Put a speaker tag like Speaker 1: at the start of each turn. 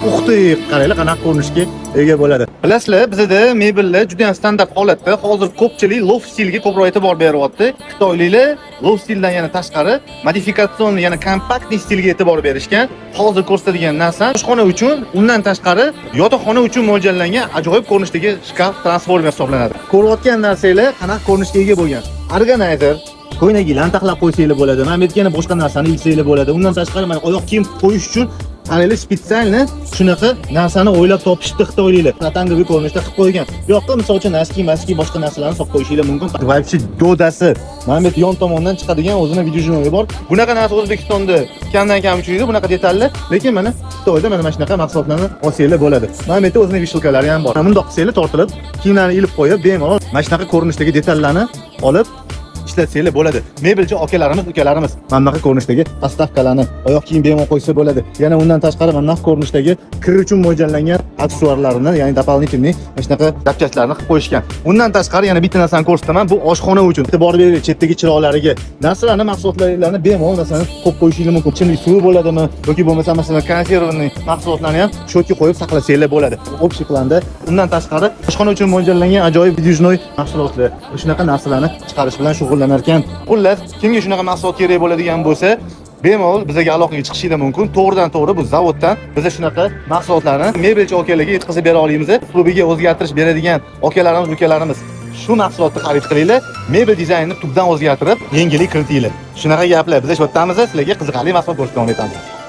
Speaker 1: Ух ты, qaranglar, qanaqa ko'rinishga ega bo'ladi.
Speaker 2: Bilasizlar, bizada mebellar juda ham standart holatda. Hozir ko'pchilik loft stilga ko'proq e'tibor beryapti. Xitoyliklar loft stildan yana tashqari модификационный, yana компактный stilga e'tibor berishgan. Hozir ko'rsatadigan narsa oshxona uchun, undan tashqari yotoqxona uchun mo'ljallangan ajoyib ko'rinishdagi shkaf transformer hisoblanadi.
Speaker 1: Ko'rayotgan narsanglar qanaqa ko'rinishga ega bo'lgan. Органайзер, ko'ylaklarni taxlab qo'ysanglar bo'ladi. Mana bu yerga yana boshqa narsani ilsanglar bo'ladi. Undan tashqari mana oyoq kiyim qo'yish uchun, qaranglar, специально shunaqa narsani o'ylab topishibdi xitoyliklar. Ratangoviy ko'rinishda qilib qo'ygan. Bu yoqqa, misol uchun, носки, maski, boshqa narsalarni solib qo'yishinglar mumkin. Вообще dodasi. Mana bu yerda yon tomondan chiqadigan o'zini выдвижной bor.
Speaker 2: Bunaqa narsa O'zbekistonda kamdan kam uchraydi, bunaqa detallar, lekin mana Xitoyda mana shunaqa mahsulotlarni olsanglar bo'ladi. Mana bu yerda o'zini вешалка lari ham bor. Mana bundoq qilsanglar, tortilib, kiyimlarni ilib qo'yib, bemalol mana shunaqa ko'rinishdagi detallarni olib ishlatsanglar bo'ladi. Mebelchi akalarimiz, ukalarimiz,
Speaker 1: mana bunaqa ko'rinishdagi подставка larni oyoq kiyim bemalol qo'ysa bo'ladi. Yana undan tashqari mana bunaqa ko'rinishdagi kir uchun mo'ljallangan aksessuarlarni, ya'ni дополнительный mana shunaqa
Speaker 2: zapchastlarni qilib qo'yishgan. Undan tashqari yana bitta narsani ko'rsataman. Bu oshxona uchun.
Speaker 1: E'tibor bering chetdagi chiroqlariga. Narsalarni, mahsulotlarni bemalol, masalan, qo'yib qo'yishingiz mumkin. Ichimlik suvi bo'ladimi yoki bo'lmasa, masalan, консервный mahsulotlarni ham счётga qo'yib saqlasanglar bo'ladi. Общий planda
Speaker 2: Undan tashqari oshxona uchun mo'ljallangan ajoyib
Speaker 1: выдвижной mahsulotlar, shunaqa narsalarni chiqarish bilan shug'ullanar ekan.
Speaker 2: Xullas, kimga shunaqa mahsulot kerak bo'ladigan bo'lsa, bemalol bizga aloqaga chiqishinglar mumkin. To'g'ridan to'g'ri bu zavoddan biza shunaqa mahsulotlarni mebelchi akalarga yetkazib bera olamiz. Uslubiga o'zgartirish beradigan akalarimiz, ukalarimiz, shu mahsulotni xarid qilinglar, mebel dizaynini tubdan o'zgartirib, yangilik kiritinglar. Shunaqa gaplar. Biz shu yerdamiz, sizlarga qiziqarli mahsulot ko'rsatib davom etamiz.